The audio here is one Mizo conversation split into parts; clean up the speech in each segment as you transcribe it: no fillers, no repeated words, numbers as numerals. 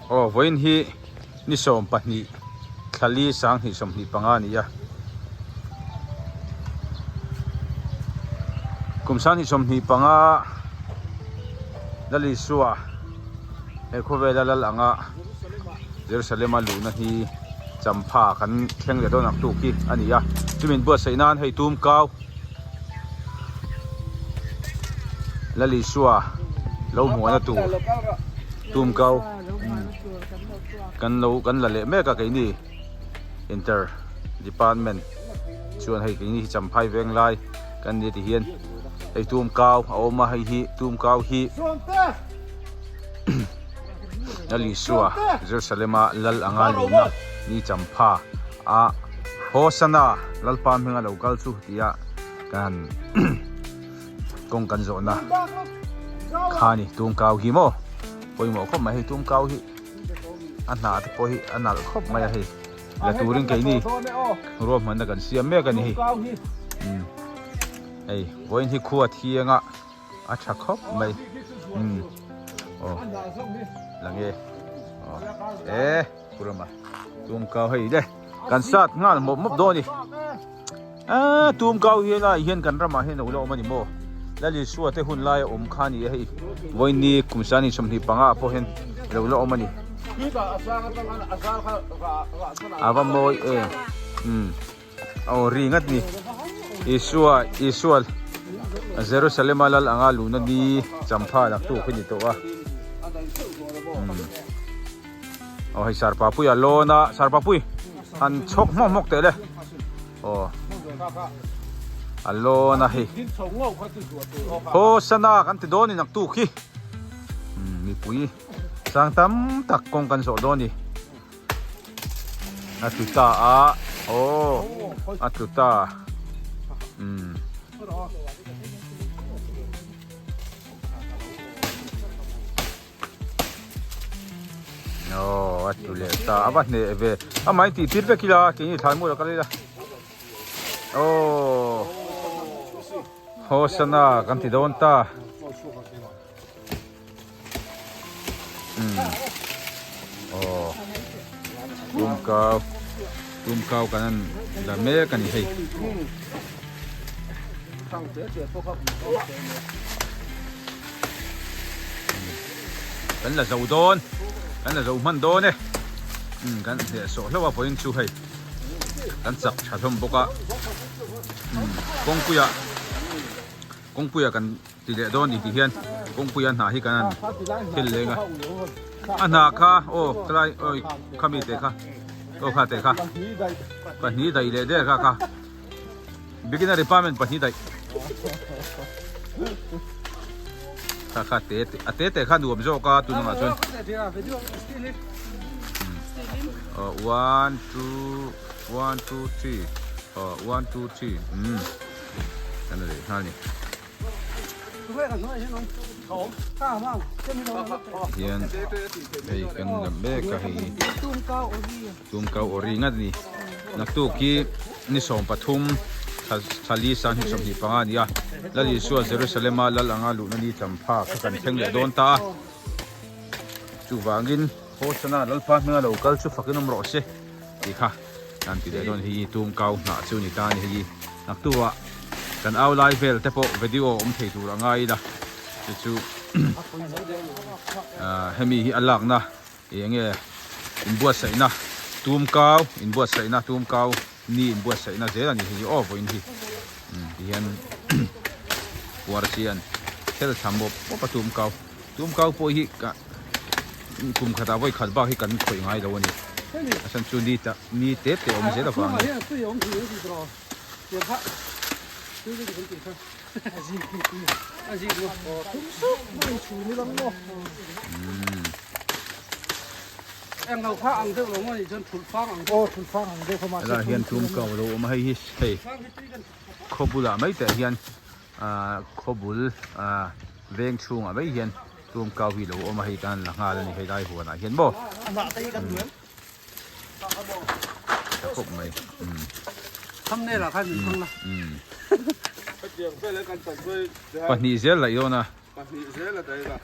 Aw vawiin hi ni 12 thlali 2025 a ni a. Kum 2025 Lalisua he khawvela lal anga Jerusalem a luhna hi champha kan thleng leh dawn ang tuk hi a ni a. Chumi inbuatsaih nan hei tum kau Lalisua lo hmuhna tur tum kau kan lo kan la leh mek a keini inter department chuan hei keini hi champhai veng lai kan ni ti hian hei tum kau a awm a hei hi tum kau hi Lalisua Jerusalem a lal anga luhna ni champha a Hosana Lalpa hminga lo kal chu tia kan kawng kan zawhna kha ni tum kau hi maw pawimawh khawp mai hei tum kau hi a hnah te pawh hi a nalh khawp mai a hei la turin keini ruahmanna kan siam mek a ni hei hei vawiin hi khua thianga a tha khawp mai umm aw lang e aw e purama tum kau hei le kan sat nghal mawp mawp dawn a ni a tum kau hi helai hian kan ramah hian a lo awm a ni maw Lalisua te hun laia awm kha a ni a hei vawiin kum 25 ah pawh hian a lo la awm a ni a va mawi em umm. Aw ri ngat ni. Isua Isua Jerusalem a lal anga luna ni champha lak tu khi ni tawh a. Aw hei sarpapui a lawn a sarpapui han chhawk hmawk hmawk teh le. Aw a lawn a hei. Hosana kan ti dawn ni nak tu khi. Mipui sang tam tak kawng kan zawh dawn ni. A tlu ta a aw a tlu ta umm aw a tlu leh ta a va hneh ve a mahni tih tir vek ila keini thlai mual a kal ila aw hosana kan ti dawn ta. Aw tum kau tum kau kan an la mek a ni hei. Kan la zo dawn kan la zo hman dawn e kan hneh sawh hlauh a vawiin chu hei kan chak tha hlawm bawk a kawngpuiah kawngpuiah kan Ti leh dawn ni ti hian kawngpuia hnah hi kan han thil leng a. A hnah kha aw tlai awi khami te kha aw kha te kha pahnih daih leh der kha kha beginner department pahnih daih kha kha te a te te kha nuam zawk a tunangah chuan aw 1 2 1 2 3 aw 1 2 3 um kan la leh nghal ni. Hian hei kan la mek a hei tumkau ori ngat a ni naktuk hi ni 13 thla 25 a ni a Lal Isua Jerusalem a lal anga luhna ni champha kha kan thleng leh dawn ta a chuvangin Hosana Lalpa hminga lo kal chu fakin awm rawh se tih kha an ti leh dawn hei tumkau hnah chu a ni ta a ni hei naktuk ah Kan au lai vel te pawh video awm thei tur a ngai ila chu chu hemi hi a lakna ih eng nge inbuatsaihna tum kau inbuatsaihna tum kau ni inbuatsaihna zel a ni hei aw vawiin hi ti hian puar chian thel thla mawp mawp a tum kau tum kau pawh hi ka kum khatah vawi khat bak hi kan khawih ngai lo a ni a chhan chu ni ta ni te te awm zel avangin. Helai hian tum kau a lo awm a hei hi hei khaw bulah mai teh hian ahh khaw bul ahh veng chhungah mai hian tum kau hi a lo awm a hei tan la nghal a ni helai huanah hian maw. Tha khawp mai. Thumbnail ah khan min hmang la. Pahnih zel laih dawn a. Pahnih zel a daih la.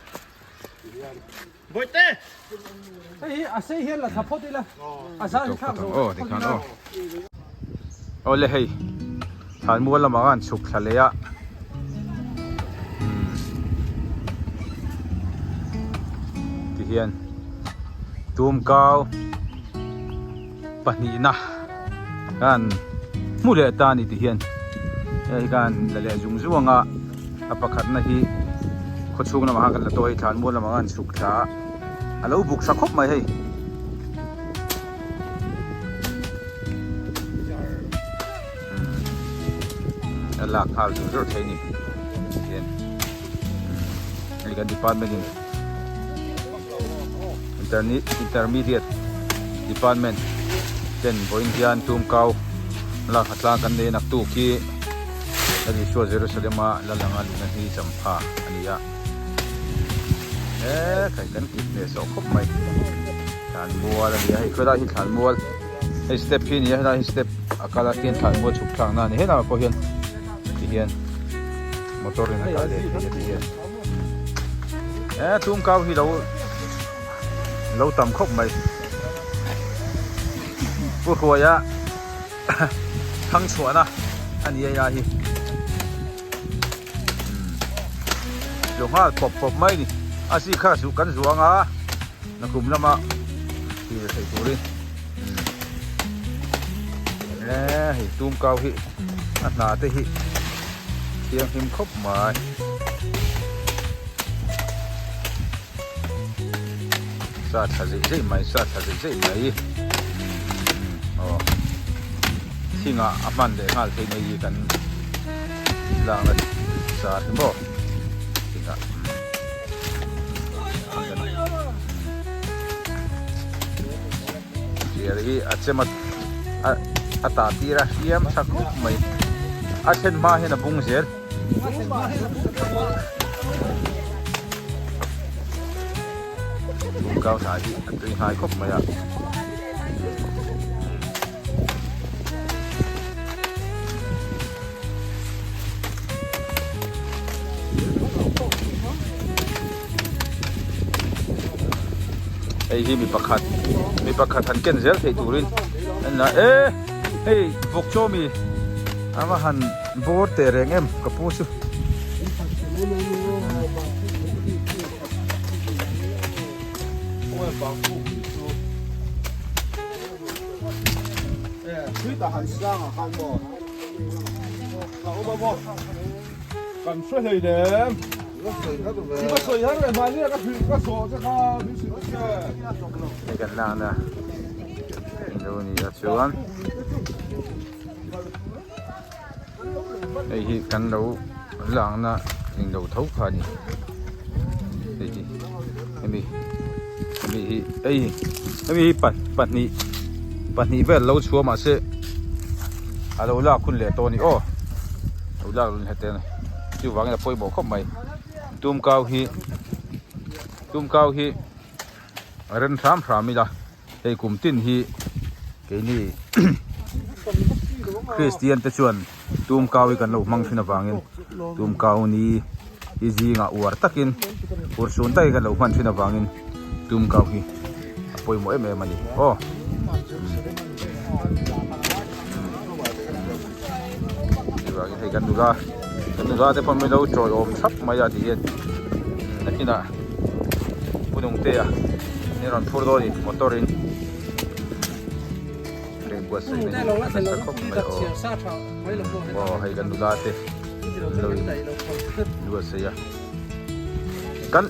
Hei hi a sei hian la thla phawt ila a zan thlak zo aw tikhan aw awle hei thlanmual lamah khan chhuk thla leh a tihian tumkau pahnihna khan hmu leh ta a ni tihian hei khan la leh zung zung anga a pakhatna hi khawchhung lamah khan kan la tawh a hei thlanmual lamah khan chhuk thla a a lo buk tha khawp mai hei. A lak nghal zur zur thei a ni tihian hei kan department in intermediate department ten vawiin hian tumkau lak a tlang kan nei a naktuk hi Lal Isua Jerusalem a lal anga luna hi champha a ni a e khai kan kip hneh sawh khawp mai thlanmual a ni a hei khawilai hi thlanmual hei step hi a ni a helai hi step a kal a khian thlanmual chhuk thlak na a ni helaiah pawh hian tihian motor in a kal leh thei a tihian e tumkau hi lo lo tam khawp mai pu hruaia thang chhuahna a ni a helai hi lo nghal pawp pawp mai a ni a chi kha chu kan zuang a nakum lama thil theih turin e hei tumkau hi a hna te hi thianghlim khawp mai. Sa tha zeih zeih mai sa tha zeih zeih mai aw thingah a hman leh nghal theih mai hi kan lakna sa hi maw thingah Thir hi a chem a a tah tir a hriam tha khawp mai a thlen hma hian a bung zel. Kau hna hi a tui hnai khawp mai a. Hei hi mi pakhat mi pakhat han ken zel theih turin en la e hei vawk chaw mi a va han bawr teh reng em ka pu chu. Hei kan lakna ilo ni a chuan hei hi kan lo lakna englo tho kha a ni hei hi hemi hemi hi hei hemi hi pahnih pahnih vel lo chhuah mahse a lo lak hun leh tawh a ni aw lo lak hun leh tawh a ni chuvangin a pawimawh khawp mai tumkau hi tumkau hi a rem hram hram ila hei kum tin hi keini Kristian te chuan tumkau hi kan lo hmang thin avangin tumkau ni hi zingah uar takin urhsun takin kan lo hman thin avangin tumkau hi a pawimawh em em a ni aw. Chuvangin hei kan nula kan nula te pawh min lo tawiawm thlap mai a tihian nakinah Pu Nungtea min rawn phur dawn a ni motor in heng buatsaih na hi a nasa khawp mai aw aw hei kan nula te an lo in buatsaih a kan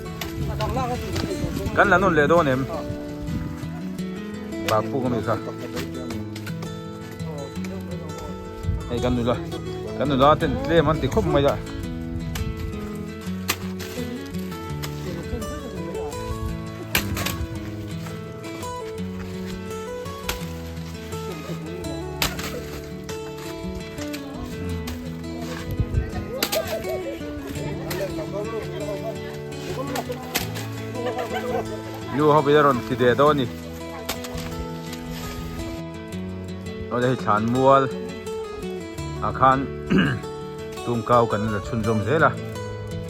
kan la nawn leh dawn em bakpuk ami kha. Hei kan nula kan nula ten tlem an ti khawp mai a. Nu ho in a rawn ti ve dawn a ni. Awle hei thlan mual ah khan tumkau kan la chhunzawm zel a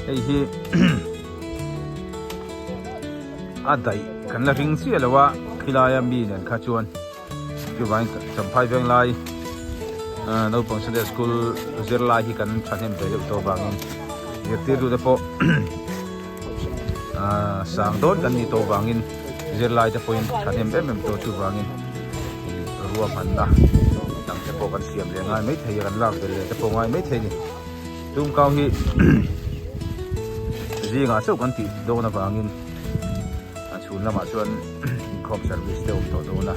hei hi. A daih kan la ring chiah lo a khilaia mi nen kha chuan chuvangin Champhai Venglai naupang Sunday School zirlai hi kan thahnem ve deuh tawh avangin zirtirtute pawh sang dawn kan nih tawh avangin zirlai te pawhin thahnem em em tawh chuvangin ruahmanna dang te pawh kan siam leh ngai maithei a kan lak belh leh te pawh ngai maithei a ni. Tumkau hi zingah chauh kan tih dawn avangin a chhun lamah chuan inkhawm service te a awm tawh dawn a,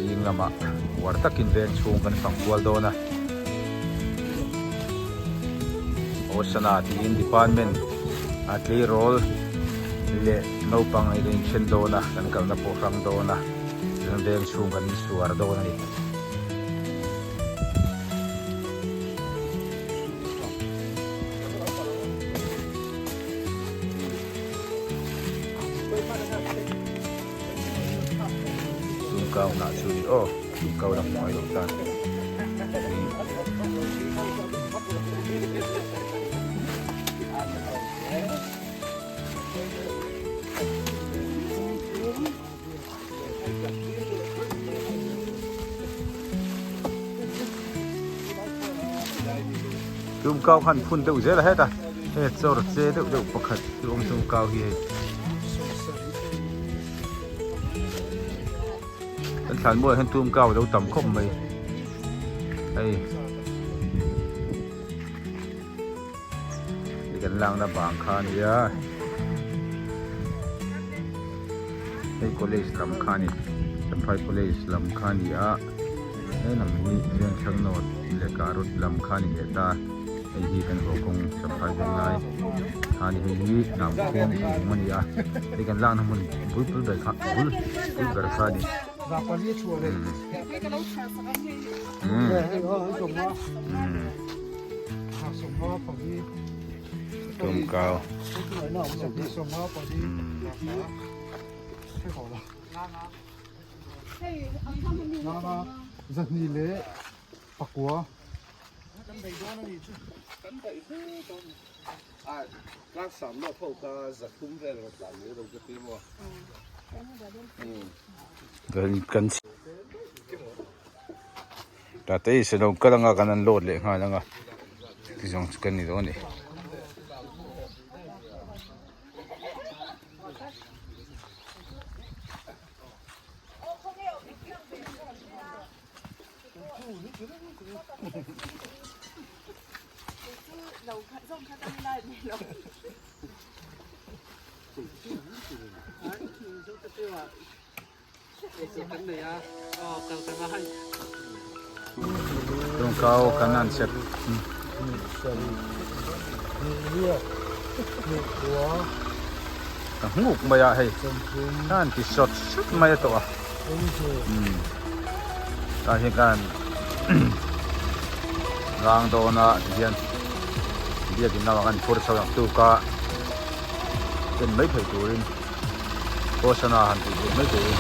zing lamah uar takin veng chhung kan fang kual dawn a. Hosana tiin department a tleirawl leh naupang hi kan inthen dawn a, kan kalna pawh hrang dawn a, chuan veng chhung kan suar dawn a ni. Tumkau hnah chu ni aw tumkau lam hmuh ai lo tan Tumkau khan phun deuh zel a heta he chawr che deuh deuh pakhat chu awm tumkau hi hei kan thlan mual ah hian tumkau a lo tam khawp mai hei Hei kan lakna bang kha a nia hei college lam kha a ni Champhai college lam kha a ni a he lam hi Vengthlang north leh Karut lam kha a ni leh ta hei hi kan haw kawng Champhai Venglai kha a ni hei hi Hnamkhuang kung a ni a hei kan lakna hmun bul bul ber kha bul bul ber kha a ni. Tumkau Kan Tate hi selo kal anga kan an load leh nghal anga ti zawng chu kan ni dawn a ni. Tungkau kan an sep. Ka hmuk mai a hei. Kan ti sawt sawt mai a tawh a. Tah hian kan rang dawn a tihian biakin lamah kan phur chho ang tuk a ken mai thei turin Hosana han tih duh mai turin.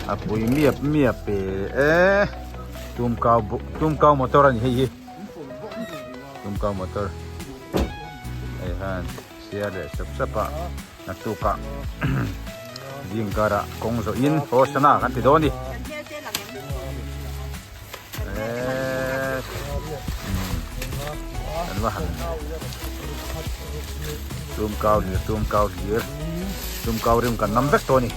A pui miap miap e tumkau tumkau motor a ni hei hi. Tumkau motor hei han siar leh sap sap a naktuk ah zing karah kawng zawh in Hosana kan ti dawn a ni eee kan va han tumkau hlir tumkau hlir tumkau rim kan nam vek tawh a ni.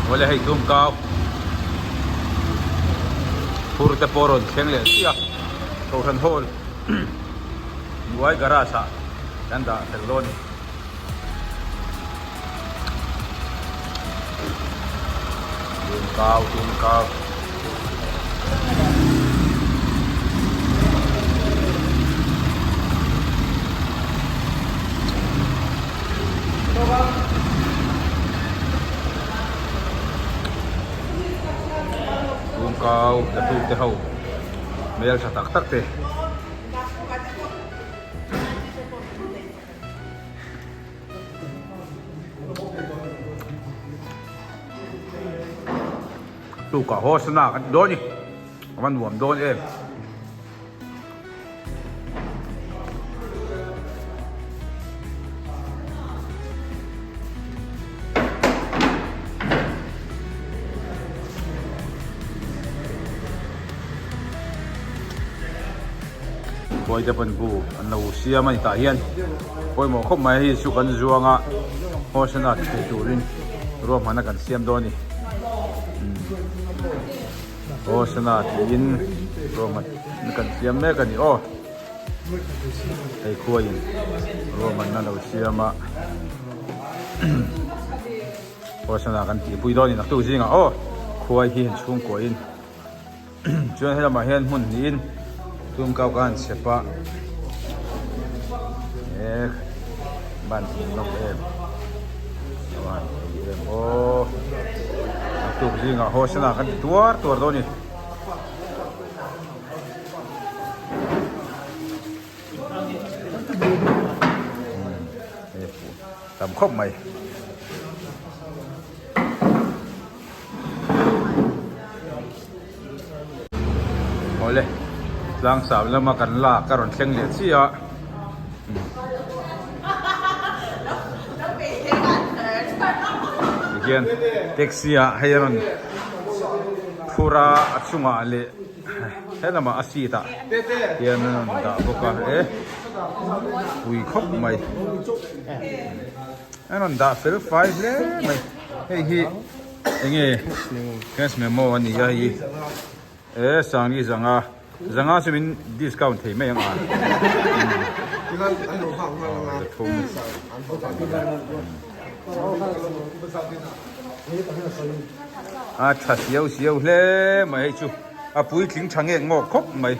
Awle hei tum kau phur te pawh rawn thleng leh chiah a Kohhran hall hnuai garage ah kan dah fel dawn a ni. Tum kau tum kau. Tumkau tattoo te ho hmel tha tak tak te. Tukah Hosana kan ti dawn a ni. A va nuam dawn em. Khuai te pawn bu an lo siam a ni tah hian pawimawh khawp mai hei chu kan zuanga Hosana ti thei turin ruahmanna kan siam dawn a ni. Hosana tiin ruahmanna kan siam mek a ni aw. Hei khuaiin ruahmanna lo siam a Hosana kan tihpui dawn a ni naktuk zingah aw khuai hi han chhungkuahin chuan helamah hian hmun hnihin tumkau ka han chhep a e ban lawk em ban em aw naktuk zingah Hosana kan ti tuar tuar dawn a ni. Tam khawp mai. Awle tlang sap lama kan lak a rawn thleng leh chiah a. Tihian taxi ah hei a rawn phur a a chungah leh he lamah a seat ah hian a rawn dah bawk a e pui khawp mai a rawn dah fel fai hle mai hei hi enge cash memo a ni a hei e sangli zanga zanga chu min discount thei mai ang a thum. A tha siau siau hle mai hei chu a puitling tha ngek ngawk khawp mai.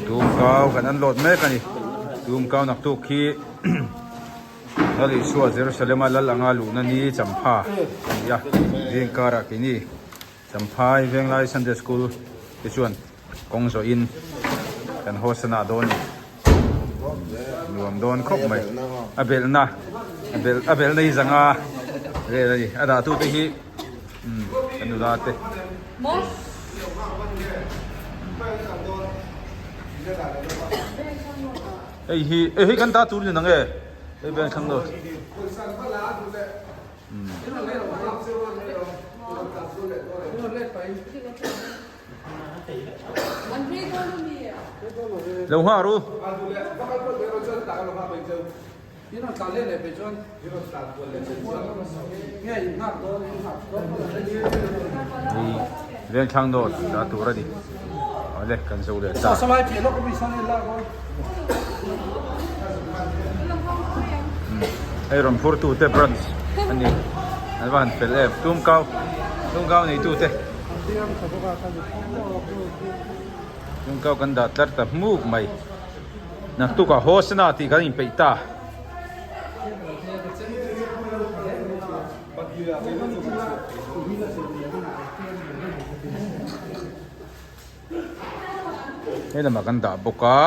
Tumkau kan unload mek a ni tumkau naktuk khi Lal Isua Jerusalem a lal anga luhna ni champha a ni a zingkarah keini Champhai Venglai Sunday School te chuan kawng zawhin kan hawsana dawn a ni. Nuam dawn khawp mai. A belhna a belh a belhna hi zanga vel a ni. A dah tute hi umm kan nula te. Hei hi hei hi kan dah tur ni nang e. Hei vel thlang lo. Lo nghah ru. Hei Vengthlang dawt dah tur a ni. Awle kan zo leh ta. Hei rawn phur tu te branch a ni an va han fel em tumkau tumkau nei tu te tumkau kan dah tlar ta hmuk mai naktukah hosana tih kan inpeih ta. He lamah kan dah bawk a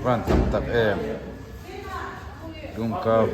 van tam tak em tungkau